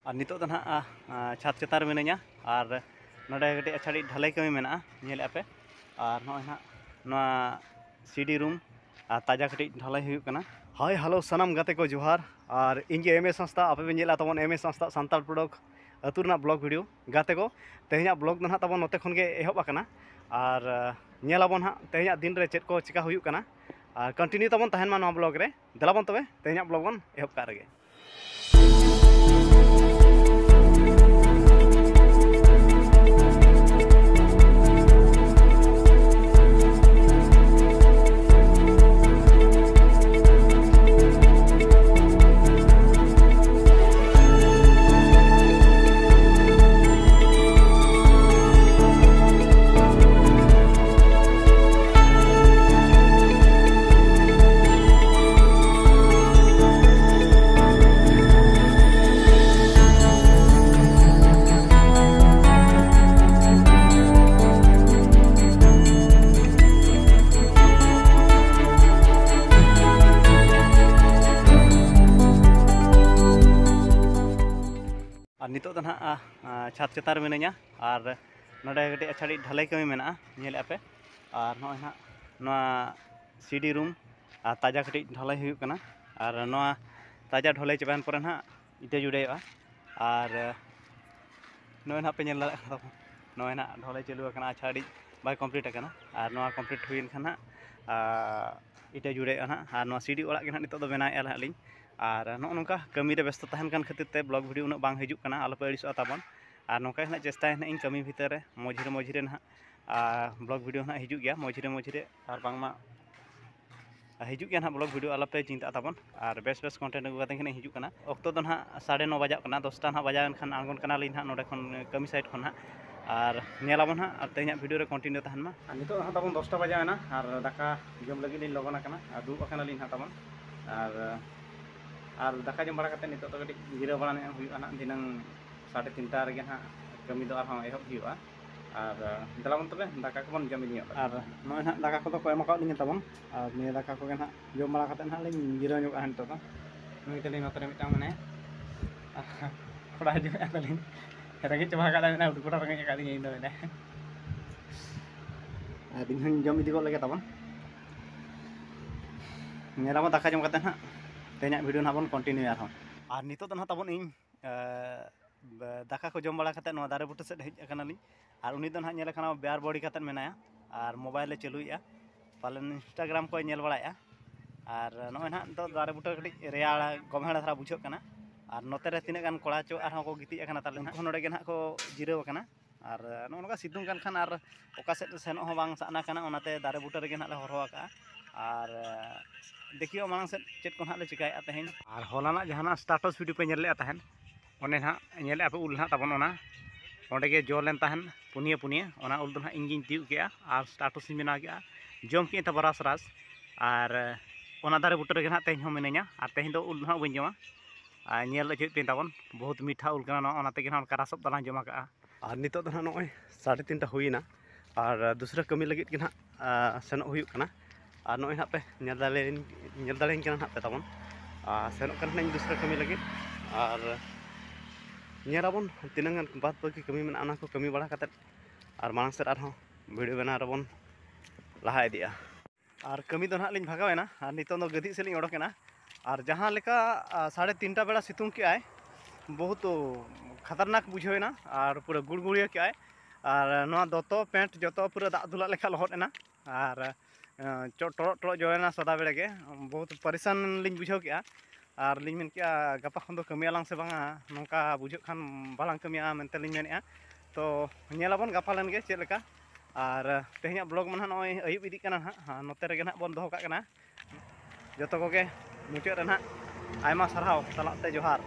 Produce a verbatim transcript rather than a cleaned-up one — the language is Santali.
ᱟᱨ ᱱᱤᱛᱚᱜ ᱫᱚ ᱱᱟᱦᱟᱜ, ᱟ, ᱟ, ᱪᱷᱟᱫᱽ ᱪᱮᱛᱟᱱ ᱨᱮ ᱢᱤᱱᱟᱹᱧᱟ᱾ ᱟᱨ ᱱᱚᱰᱮ ᱠᱟᱹᱴᱤᱡ ᱟᱪᱪᱷᱟ ᱟᱹᱰᱤ ᱰᱷᱟᱹᱞᱟᱹᱭ ᱠᱟᱹᱢᱤ ᱢᱮᱱᱟᱜᱼᱟ, ᱧᱮᱞᱮᱫᱼᱟ ᱯᱮ᱾ ᱟᱨ ᱱᱚᱜᱼᱚᱭ ᱱᱟᱦᱟᱜ ᱱᱚᱣᱟ ᱥᱤᱰᱤ ᱨᱩᱢ ᱟᱨ ᱛᱟᱡᱟ ᱠᱟᱹᱴᱤᱡ ᱰᱷᱟᱹᱞᱟᱹᱭ ᱦᱩᱭᱩᱜ ᱠᱟᱱᱟ᱾ ᱦᱟᱭ, ᱦᱮᱞᱳ, ᱥᱟᱱᱟᱢ ᱜᱟᱛᱮ ᱠᱚ ᱡᱚᱦᱟᱨ᱾ ᱟᱨ ᱤᱧ ᱜᱮ ᱮᱢ ᱮ ᱥᱟᱸᱥᱛᱟ, ᱟᱯᱮ ᱯᱮ ᱧᱮᱞᱟ ᱛᱟᱵᱚᱱ ᱮᱢ ᱮ ᱥᱟᱸᱥᱛᱟ ᱥᱟᱱᱛᱟᱲ ᱯᱩᱰᱚᱠ ᱟᱹᱛᱩ ᱨᱮᱱᱟᱜ ᱵᱞᱚᱜ ᱵᱷᱤᱰᱤᱭᱳ᱾ ᱜᱟᱛᱮ ᱠᱚ, ᱛᱮᱦᱮᱧᱟᱜ ᱵᱞᱚᱜ ᱫᱚ ᱱᱟᱦᱟᱜ ᱛᱟᱵᱚᱱ ᱱᱚᱛᱮ ᱠᱷᱚᱱ ᱜᱮ ᱮᱦᱚᱵ ᱟᱠᱟᱱᱟ᱾ ᱟᱨ, ᱟ, ᱧᱮᱞᱟᱵᱚᱱ ᱦᱟᱸᱜ ᱛᱮᱦᱮᱧᱟᱜ ᱫᱤᱱ ᱨᱮ ᱪᱮᱫ ᱠᱚ ᱪᱤᱠᱟ ᱦᱩᱭᱩᱜ ᱠᱟᱱᱟ᱾ ᱟᱨ ᱠᱚᱱᱴᱤᱱᱤᱭᱩ ᱛᱟᱵᱚᱱ ᱛᱟᱦᱮᱱ ᱢᱟ ᱱᱚᱣᱟ ᱵᱞᱚᱜ ᱨᱮ᱾ ᱫᱮᱞᱟ ᱵᱚᱱ ᱛᱚᱵᱮ ᱛᱮᱦᱮᱧᱟᱜ ᱵᱞᱚᱜ ᱵᱚᱱ ᱮᱦᱚᱵ ᱠᱟᱜ ᱨᱮᱜᱮ᱾ ᱟᱨ ᱱᱤᱛᱚᱜ ᱫᱚ ᱱᱟᱦᱟᱜ, ᱟ, ᱟ, ᱪᱷᱟᱫᱽ ᱪᱮᱛᱟᱱ ᱨᱮ ᱢᱤᱱᱟᱹᱧᱟ᱾ ᱟᱨ ᱱᱚᱰᱮ ᱠᱟᱹᱴᱤᱡ ᱟᱪᱪᱷᱟ ᱟᱹᱰᱤ ᱰᱷᱟᱹᱞᱟᱹᱭ ᱠᱟᱹᱢᱤ ᱢᱮᱱᱟᱜᱼᱟ, ᱧᱮᱞᱮᱫᱼᱟ ᱯᱮ᱾ ᱟᱨ ᱱᱚᱜᱼᱚᱭ ᱱᱟᱦᱟᱜ ᱱᱚᱣᱟ ᱥᱤᱰᱤ ᱨᱩᱢ ᱟᱨ ᱛᱟᱡᱟ ᱠᱟᱹᱴᱤᱡ ᱰᱷᱟᱹᱞᱟᱹᱭ ᱦᱩᱭᱩᱜ ᱠᱟᱱᱟ᱾ ᱟᱨ ᱱᱚᱣᱟ ᱛᱟᱡᱟ ᱰᱷᱟᱹᱞᱟᱹᱭ ᱪᱟᱵᱟᱭᱮᱱ ᱯᱚᱨᱮ ᱱᱟᱦᱟᱜ ᱤᱴᱟᱹ ᱡᱩᱲᱟᱹᱭᱚᱜᱼᱟ᱾ ᱟᱨ ᱱᱚᱜᱼᱚᱭ ᱱᱟᱦᱟᱜ ᱯᱮ ᱧᱮᱞ ᱫᱟᱲᱮᱭᱟᱜ ᱠᱟᱱᱟ ᱛᱟᱵᱚᱱ, ᱱᱚᱜᱼᱚᱭ ᱱᱟᱦᱟᱜ ᱰᱷᱟᱹᱞᱟᱹᱭ ᱪᱟᱹᱞᱩ ᱟᱠᱟᱱᱟ, ᱟᱪᱪᱷᱟ ᱟᱹᱰᱤ ᱵᱟᱭ ᱠᱚᱢᱯᱞᱤᱴ ᱟᱠᱟᱱᱟ᱾ ᱟᱨ ᱱᱚᱣᱟ ᱠᱚᱢᱯᱞᱤᱴ ᱦᱩᱭᱮᱱ ᱠᱷᱟᱱ ᱱᱟᱦᱟᱜ, ᱟ, ᱤᱴᱟᱹ ᱡᱩᱲᱟᱹᱭᱚᱜᱼᱟ ᱱᱟᱦᱟᱜ᱾ ᱟᱨ ᱱᱚᱣᱟ ᱥᱤᱰᱤ ᱚᱲᱟᱜ ᱜᱮ ᱱᱟᱦᱟᱜ ᱱᱤᱛᱚᱜ ᱫᱚ ᱵᱮᱱᱟᱣᱮᱫᱼᱟ ᱱᱟᱦᱟᱜ ᱞᱤᱧ᱾ ᱟᱨ ᱱᱚᱜᱼᱚ ᱱᱚᱝᱠᱟ ᱠᱟᱹᱢᱤ ᱨᱮ ᱵᱮᱥᱛᱚ ᱛᱟᱦᱮᱱ ᱠᱟᱱ ᱠᱷᱟᱹᱛᱤᱨ ᱛᱮ ᱵᱞᱚᱜ ᱵᱷᱤᱰᱤᱭᱳ ᱩᱱᱟᱹᱜ ᱵᱟᱝ ᱦᱤᱡᱩᱜᱼᱟ ᱛᱟᱵᱚᱱ᱾ ᱟᱨ ᱱᱚᱝᱠᱟ ᱜᱮ ᱱᱟᱦᱟᱜ ᱪᱮᱥᱴᱟᱭᱟ ᱱᱟᱦᱟᱜ ᱤᱧ ᱠᱟᱹᱢᱤ ᱵᱷᱤᱛᱟᱹᱨ ᱨᱮ ᱢᱚᱡᱽᱨᱮ ᱢᱚᱡᱽᱨᱮ ᱱᱟᱦᱟᱜ, ᱟ, ᱵᱞᱚᱜ ᱵᱷᱤᱰᱤᱭᱳ ᱱᱟᱦᱟᱜ ᱦᱤᱡᱩᱜ ᱜᱮᱭᱟ ᱢᱚᱡᱽᱨᱮ ᱢᱚᱡᱽᱨᱮ, ᱟᱨ ᱵᱟᱝᱢᱟ ᱦᱤᱡᱩᱜ ᱜᱮᱭᱟ ᱱᱟᱦᱟᱜ ᱵᱞᱚᱜ ᱵᱷᱤᱰᱤᱭᱳ, ᱟᱞᱚᱯᱮ ᱪᱤᱱᱛᱟᱹᱜᱼᱟ ᱛᱟᱵᱚᱱ᱾ ᱟᱨ ᱵᱮᱥ ᱵᱮᱥ ᱠᱚᱱᱴᱮᱱᱴ ᱟᱹᱜᱩ ᱠᱟᱛᱮ ᱜᱮ ᱱᱟᱦᱟᱜ ᱦᱤᱡᱩᱜ ᱠᱟᱱᱟ᱾ ᱚᱠᱛᱚ ᱫᱚ ᱱᱟᱦᱟᱜ ᱥᱟᱲᱮ ᱱᱚ ᱵᱟᱡᱟᱜ ᱠᱟᱱᱟ, ᱫᱚᱥᱴᱟ ᱱᱟᱦᱟᱜ ᱵᱟᱡᱟᱣ ᱮᱱ ᱠᱷᱟᱱ ᱟᱬᱜᱚᱱ ᱠᱟᱱᱟᱞᱤᱧ ᱱᱟᱦᱟᱜ ᱱᱚᱰᱮ ᱠᱷᱚᱱ, ᱠᱟᱹᱢᱤ ᱥᱟᱭᱤᱴ ᱠᱷᱚᱱ ᱱᱟᱦᱟᱜ᱾ ᱟᱨ ᱧᱮᱞᱟᱵᱚᱱ ᱱᱟᱦᱟᱜ, ᱟᱨ ᱛᱮᱦᱮᱧᱟᱜ ᱵᱷᱤᱰᱤᱭᱳ ᱨᱮ ᱠᱚᱱᱴᱤᱱᱤᱭᱩ ᱛᱟᱦᱮᱱ ᱢᱟ᱾ ᱟᱨ ᱱᱤᱛᱚᱜ ᱫᱚ ᱱᱟᱦᱟᱜ ᱛᱟᱵᱚᱱ ᱫᱚᱥᱴᱟ ᱵᱟᱡᱟᱣ ᱮᱱᱟ ᱟᱨ ᱫᱟᱠᱟ ᱡᱚᱢ ᱞᱟᱹᱜᱤᱫ ᱞᱤᱧ ᱞᱚᱜᱚᱱ ᱟᱠᱟᱱᱟ ᱟᱨ ᱫᱩᱲᱩᱵ ᱟᱠᱟᱱᱟᱞᱤᱧ ᱱᱟᱦᱟᱜ ᱛᱟᱵᱚᱱ᱾ ᱟᱨ, ᱟᱨ ᱫᱟᱠᱟ ᱡᱚᱢ ᱵᱟᱲᱟ ᱠᱟᱛᱮ ᱱᱤᱛᱚᱜ ᱫᱚ ᱠᱟᱹᱴᱤᱡ ᱡᱤᱨᱟᱹᱣ ᱵᱟᱲᱟ ᱧᱚᱜ ᱦᱩᱭᱩᱜᱼᱟ ᱱᱟᱦᱟᱜ, ᱫᱷᱤᱱᱟᱹᱝ ᱥᱟᱲᱮ ᱛᱤᱱᱴᱟ ᱨᱮᱜᱮ ᱱᱟᱦᱟᱜ ᱠᱟᱹᱢᱤ ᱫᱚ ᱟᱨᱦᱚᱸ ᱮᱦᱚᱵ ᱦᱩᱭᱩᱜᱼᱟ᱾ ᱟᱨ, ᱟᱨ ᱫᱮᱞᱟ ᱵᱚᱱ ᱛᱚᱵᱮ, ᱫᱟᱠᱟ ᱠᱚᱵᱚᱱ ᱡᱚᱢ ᱤᱫᱤ ᱧᱚᱜ ᱠᱟᱜᱼᱟ᱾ ᱟᱨ ᱱᱚᱜᱼᱚᱭ ᱱᱟᱦᱟᱜ ᱫᱟᱠᱟ ᱠᱚᱫᱚ ᱠᱚ ᱮᱢ ᱟᱠᱟᱫ ᱞᱤᱧᱟ ᱛᱟᱵᱚᱱ, ᱟᱨ ᱱᱤᱭᱟᱹ ᱫᱟᱠᱟ ᱠᱚᱜᱮ ᱱᱟᱦᱟᱜ ᱡᱚᱢ ᱵᱟᱲᱟ ᱠᱟᱛᱮ ᱱᱟᱦᱟᱜ ᱞᱤᱧ ᱡᱤᱨᱟᱹᱣ ᱧᱚᱜᱚᱜᱼᱟ ᱱᱤᱛᱚᱜ ᱫᱚ᱾ ᱱᱩᱭ ᱛᱟᱹᱞᱤᱧ ᱱᱚᱛᱮ ᱨᱮ ᱢᱤᱫᱴᱟᱝ ᱢᱮᱱᱟᱭᱟ᱾ ᱠᱚᱲᱟ ᱦᱤᱡᱩᱜ ᱠᱟᱱ ᱛᱟᱹᱞᱤᱧ᱾ ᱨᱮᱸᱜᱮᱡ ᱪᱟᱵᱟ ᱟᱠᱟᱫ ᱞᱤᱧᱟ, ᱩᱰᱩᱠ ᱠᱚᱲᱟ ᱨᱮᱸᱜᱮᱡ ᱟᱠᱟᱫ ᱞᱤᱧᱟ ᱤᱧ ᱫᱚ ᱢᱮᱱᱟ᱾ ᱟᱨ ᱤᱧ ᱦᱚᱸᱧ ᱡᱚᱢ ᱤᱫᱤ ᱜᱚᱫ ᱞᱮᱜᱮ ᱛᱟᱵᱚᱱ᱾ ᱧᱮᱞᱟᱵᱚᱱ ᱫᱟᱠᱟ ᱡᱚᱢ ᱠᱟᱛᱮ ᱱᱟᱦᱟᱜ ᱛᱮᱦᱮᱧᱟᱜ ᱵᱷᱤᱰᱤᱭᱳ ᱱᱟᱦᱟᱜ ᱵᱚᱱ ᱠᱚᱱᱴᱤᱱᱤᱭᱩᱭᱟ ᱟᱨᱦᱚᱸ᱾ ᱟᱨ ᱱᱤᱛᱚᱜ ᱫᱚ ᱱᱟᱦᱟᱜ ᱛᱟᱵᱚᱱ ᱤᱧ, ᱮ, ᱵ-, ᱫᱟᱠᱟ ᱠᱚ ᱡᱚᱢ ᱵᱟᱲᱟ ᱠᱟᱛᱮ ᱱᱚᱣᱟ ᱫᱟᱨᱮ ᱵᱩᱴᱟᱹ ᱥᱮᱫ ᱦᱮᱡ ᱟᱠᱟᱱᱟᱞᱤᱧ᱾ ᱟᱨ ᱩᱱᱤ ᱫᱚ ᱱᱟᱦᱟᱜ ᱧᱮᱞᱮ ᱠᱟᱱᱟ ᱵᱮᱭᱟᱨ ᱵᱚᱰᱤ ᱠᱟᱛᱮ ᱢᱮᱱᱟᱭᱟ ᱟᱨ ᱢᱳᱵᱟᱭᱤᱞ ᱮ ᱪᱟᱹᱞᱩᱭᱮᱫᱼᱟ, ᱯᱟᱞᱮᱱ ᱤᱱᱥᱴᱟᱜᱨᱟᱢ ᱠᱚᱭ ᱧᱮᱞ ᱵᱟᱲᱟᱭᱮᱫᱼᱟ᱾ ᱟᱨ ᱱᱚᱜᱼᱚᱭ ᱱᱟᱦᱟᱜ ᱱᱤᱛᱚᱜ ᱫᱟᱨᱮ ᱵᱩᱴᱟᱹ ᱠᱟᱹᱴᱤᱡ ᱨᱮᱭᱟᱲ ᱜᱚᱢᱦᱮᱲ ᱫᱷᱟᱨᱟ ᱵᱩᱡᱷᱟᱹᱜ ᱠᱟᱱᱟ᱾ ᱟᱨ ᱱᱚᱛᱮ ᱨᱮ ᱛᱤᱱᱟᱹᱜ ᱜᱟᱱ ᱠᱚᱲᱟ ᱪᱚ ᱟᱨᱦᱚᱸ ᱠᱚ ᱜᱤᱛᱤᱡ ᱟᱠᱟᱱᱟ ᱛᱟᱞᱮ ᱱᱟᱦᱟᱜ᱾ ᱩᱱᱠᱩ ᱦᱚᱸ ᱱᱚᱰᱮ ᱜᱮ ᱱᱟᱦᱟᱜ ᱠᱚ ᱡᱤᱨᱟᱹᱣ ᱟᱠᱟᱱᱟ᱾ ᱟᱨ ᱱᱚᱜᱼᱚ ᱱᱚᱝᱠᱟ ᱥᱤᱛᱩᱝ ᱠᱟᱱ ᱠᱷᱟᱱ ᱟᱨ ᱚᱠᱟ ᱥᱮᱫ ᱥᱮᱱᱚᱜ ᱦᱚᱸ ᱵᱟᱝ ᱥᱟᱱᱟ ᱠᱟᱱᱟ, ᱚᱱᱟᱛᱮ ᱫᱟᱨᱮ ᱵᱩᱴᱟᱹ ᱨᱮᱜᱮ ᱱᱟᱦᱟᱜ ᱞᱮ ᱦᱚᱨᱦᱚ ᱟᱠᱟᱜᱼᱟ᱾ ᱟᱨ ᱫᱮᱠᱷᱤᱭᱳ ᱢᱟᱲᱟᱝ ᱥᱮᱫ ᱪᱮᱫ ᱠᱚ ᱱᱟᱦᱟᱜ ᱞᱮ ᱪᱤᱠᱟᱹᱭᱮᱫᱼᱟ ᱛᱮᱦᱮᱧ᱾ ᱟᱨ ᱦᱚᱞᱟᱱᱟᱜ ᱡᱟᱦᱟᱱᱟᱜ ᱥᱴᱟᱴᱟᱥ ᱵᱷᱤᱰᱤᱭᱳ ᱯᱮ ᱧᱮᱞ ᱞᱮᱫᱼᱟ ᱛᱟᱦᱮᱸᱫ, ᱚᱸᱰᱮ ᱱᱟᱦᱟᱜ ᱧᱮᱞᱮᱫᱼᱟ ᱯᱮ ᱩᱞ ᱱᱟᱦᱟᱜ ᱛᱟᱵᱚᱱ ᱚᱱᱟ, ᱚᱸᱰᱮ ᱜᱮ ᱡᱚ ᱞᱮᱱ ᱛᱟᱦᱮᱸᱫ ᱯᱩᱱᱭᱟᱹ ᱯᱩᱱᱭᱟᱹ, ᱚᱱᱟ ᱩᱞ ᱫᱚ ᱱᱟᱦᱟᱜ ᱤᱧ ᱜᱤᱧ ᱛᱤᱭᱳᱜ ᱠᱮᱜᱼᱟ ᱟᱨ ᱥᱴᱟᱴᱟᱥ ᱤᱧ ᱵᱮᱱᱟᱣ ᱠᱮᱜᱼᱟ᱾ ᱡᱚᱢ ᱠᱮᱜᱼᱟᱹᱧ ᱛᱟᱵᱚ ᱨᱟᱥ ᱨᱟᱥ᱾ ᱟᱨ ᱚᱱᱟ ᱫᱟᱨᱮ ᱵᱩᱴᱟᱹ ᱨᱮᱜᱮ ᱱᱟᱦᱟᱜ ᱛᱮᱦᱮᱧ ᱦᱚᱸ ᱢᱤᱱᱟᱹᱧᱟ᱾ ᱟᱨ ᱛᱮᱦᱮᱧ ᱫᱚ ᱩᱞ ᱫᱚ ᱱᱟᱦᱟᱜ ᱵᱟᱹᱧ ᱡᱚᱢᱟ᱾ ᱟᱨ ᱧᱮᱞ ᱦᱚᱪᱚᱭᱮᱫ ᱯᱮ ᱛᱟᱵᱚᱱ, ᱵᱚᱦᱩᱛ ᱢᱤᱴᱷᱟ ᱩᱞ ᱠᱟᱱᱟ ᱱᱚᱣᱟ, ᱚᱱᱟ ᱛᱮᱜᱮ ᱱᱟᱦᱟᱜ ᱚᱱᱠᱟ ᱨᱟᱥᱚᱜ ᱫᱟᱞᱟᱝ ᱡᱚᱢ ᱟᱠᱟᱜᱼᱟ᱾ ᱟᱨ ᱱᱤᱛᱚᱜ ᱫᱚ ᱱᱟᱦᱟᱜ ᱱᱚᱜᱼᱚᱭ ᱥᱟᱲᱮ ᱛᱤᱱᱴᱟ ᱦᱩᱭᱮᱱᱟ᱾ ᱟᱨ ᱫᱩᱥᱨᱟᱹ ᱠᱟᱹᱢᱤ ᱞᱟᱹᱜᱤᱫ ᱜᱮ ᱱᱟᱦᱟᱜ, ᱟᱨ, ᱥᱮᱱᱚᱜ ᱦᱩᱭᱩᱜ ᱠᱟᱱᱟ᱾ ᱟᱨ ᱱᱚᱜᱼᱚᱭ ᱱᱟᱦᱟᱜ ᱯᱮ ᱧᱮᱞ ᱫᱟᱲᱮᱭᱟᱹᱧ, ᱧᱮᱞ ᱫᱟᱲᱮᱭᱟᱹᱧ ᱠᱟᱱᱟ ᱱᱟᱦᱟᱜ ᱯᱮ ᱛᱟᱵᱚᱱ᱾ ᱟᱨ ᱥᱮᱱᱚᱜ ᱠᱟᱱᱟ ᱱᱟᱦᱟᱜ ᱤᱧ ᱫᱩᱥᱨᱟᱹ ᱠᱟᱹᱢᱤ ᱞᱟᱹᱜᱤᱫ᱾ ᱟᱨ ᱧᱮᱞᱟᱵᱚᱱ ᱛᱤᱱᱟᱹᱝ ᱜᱟᱱ ᱵᱟᱫ ᱵᱟᱹᱠᱤ ᱠᱟᱹᱢᱤ ᱢᱮᱱᱟᱜᱼᱟ, ᱚᱱᱟ ᱠᱚ ᱠᱟᱹᱢᱤ ᱵᱟᱲᱟ ᱠᱟᱛᱮᱫ ᱟᱨ ᱢᱟᱲᱟᱝ ᱥᱮᱫ ᱟᱨᱦᱚᱸ ᱵᱷᱤᱰᱤᱭᱳ ᱵᱮᱱᱟᱣ ᱨᱮᱵᱚᱱ ᱞᱟᱦᱟ ᱤᱫᱤᱜᱼᱟ᱾ ᱟᱨ ᱠᱟᱹᱢᱤ ᱫᱚ ᱱᱟᱦᱟᱜ ᱞᱤᱧ ᱵᱷᱟᱜᱟᱣᱮᱱᱟ᱾ ᱟᱨ ᱱᱤᱛᱚᱝ ᱫᱚ ᱜᱟᱹᱫᱷᱤᱡ ᱥᱮᱫ ᱞᱤᱧ ᱚᱰᱚᱠᱮᱱᱟ᱾ ᱟᱨ ᱡᱟᱦᱟᱸ ᱞᱮᱠᱟ, ᱟ, ᱥᱟᱲᱮ ᱛᱤᱱᱴᱟ ᱵᱮᱲᱟ ᱥᱤᱛᱩᱝ ᱠᱮᱜᱼᱟᱭ, ᱵᱚᱦᱩᱛ ᱠᱷᱟᱛᱟᱨᱱᱟᱠ ᱵᱩᱡᱷᱟᱹᱣᱮᱱᱟ᱾ ᱟᱨ ᱯᱩᱨᱟᱹ ᱜᱩᱲᱜᱩᱲᱤᱭᱟᱹ ᱠᱮᱜᱼᱟᱭ᱾ ᱟᱨ ᱱᱚᱣᱟ ᱫᱚᱛᱚ, ᱯᱮᱱᱴ ᱡᱚᱛᱚ ᱯᱩᱨᱟᱹ ᱫᱟᱜ ᱫᱩᱞᱟᱜ ᱞᱮᱠᱟ ᱞᱚᱦᱚᱫ ᱮᱱᱟ᱾ ᱟᱨ, ᱮ, ᱪᱚ-, ᱴᱚᱲᱚᱜ ᱴᱚᱲᱚᱜ ᱡᱚᱭᱮᱱᱟ ᱥᱟᱫᱟ ᱵᱮᱲᱟ ᱜᱮ᱾ ᱵᱚᱦᱩᱛ ᱯᱟᱨᱤᱥᱟᱱ ᱞᱤᱧ ᱵᱩᱡᱷᱟᱹᱣ ᱠᱮᱜᱼᱟ᱾ ᱟᱨ ᱞᱤᱧ ᱢᱮᱱ ᱠᱮᱜᱼᱟ, ᱜᱟᱯᱟ ᱠᱷᱚᱱ ᱫᱚ ᱠᱟᱹᱢᱤᱭᱟᱞᱟᱝ ᱥᱮ ᱵᱟᱝᱟ, ᱱᱚᱝᱠᱟ ᱵᱩᱡᱷᱟᱹᱜ ᱠᱷᱟᱱ ᱵᱟᱞᱟᱝ ᱠᱟᱹᱢᱤᱭᱟ ᱢᱮᱱᱛᱮ ᱞᱤᱧ ᱢᱮᱱᱮᱜᱼᱟ᱾ ᱛᱚ ᱧᱮᱞᱟᱵᱚᱱ ᱜᱟᱯᱟ ᱞᱮᱱ ᱜᱮ ᱪᱮᱫ ᱞᱮᱠᱟ᱾ ᱟᱨ ᱛᱮᱦᱮᱧᱟᱜ ᱵᱞᱚᱜ ᱢᱟ ᱱᱟᱦᱟᱜ ᱱᱚᱜᱼᱚᱭ ᱟᱹᱭᱩᱵ ᱤᱫᱤᱜ ᱠᱟᱱᱟ ᱱᱟᱦᱟᱜ, ᱦᱮᱸ, ᱱᱚᱛᱮ ᱨᱮᱜᱮ ᱱᱟᱦᱟᱜ ᱵᱚᱱ ᱫᱚᱦᱚ ᱠᱟᱜ ᱠᱟᱱᱟ᱾ ᱡᱚᱛᱚ ᱠᱚᱜᱮ ᱢᱩᱪᱟᱹᱫ ᱨᱮ ᱱᱟᱦᱟᱜ ᱟᱭᱢᱟ ᱥᱟᱨᱦᱟᱣ ᱥᱟᱞᱟᱜ ᱛᱮ ᱡᱚᱦᱟᱨ᱾